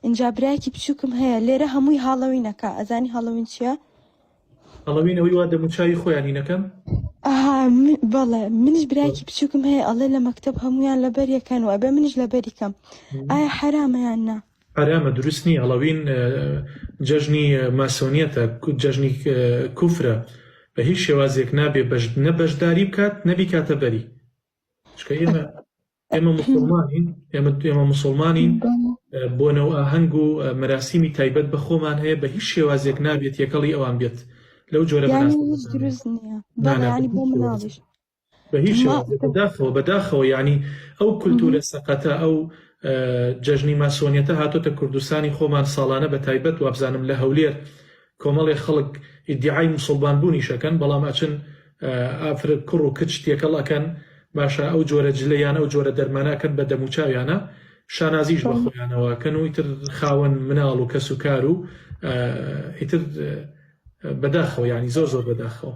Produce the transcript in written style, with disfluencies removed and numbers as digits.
ئینجا برایەکی بچووکم هەیە لێرە هەمووی هاڵەوین ئەکا ئەزانی هاڵەوین چیە؟ هەڵەوین ئەوەی وا دەموچاوی خۆیانی نەکەن؟ ئەها من بەڵێ منیش برایەکی بچووکم هەیە ئەڵێ لە مەکتەب هەموویان لەبەر یەکەن و ئەبێ منیش لەبەری کەم ئایا حەرامە یان نا؟ حەرامە دروست نییە هەڵەوین جەژنی ماسۆنیەتە جەژنی کوفرە بە هیچ شێوازێک نابێ بەش نە بەشداری بکات نە بیکاتە بەری چونکە ئێمە ئێمە موسڵمانین ئێمە ئێمە موسڵمانین بۆنە و ئاهەنگ و مەراسیمی تایبەت بە خۆمان هەیە بە هیچ شێوازێک نابێت تێکەڵی ئەوان بێت لەو جۆرە یانی هیچ دروست نییە بەڵێ یانی بۆ مناڵیش بە هیچ شێوازێک بەداخەوە بەداخەوە یعنی ئەو کولتورە سەقەتە ئەو جەژنی ماسۆنیەتە هاتۆتە کوردستانی خۆمان ساڵانە بە تایبەت وابزانم لە هەولێر کۆمەڵێ خەڵک ئیدیعای موسوڵمان بوونیش ئەکەن بەڵام ئەچن ئافرەت کوڕ و کچ تێکەڵ ئەکەن باشە ئەو جۆرە جلە یان ئەو جۆرە دەرمانە ئەکەن بە دەموچاویانە شانازیش بە خۆیانەوە ئەکەن و ئیتر خاوەن مناڵ و کەس و کار و ئیتر بەداخەوە یانی زۆر زۆر بەداخەوە.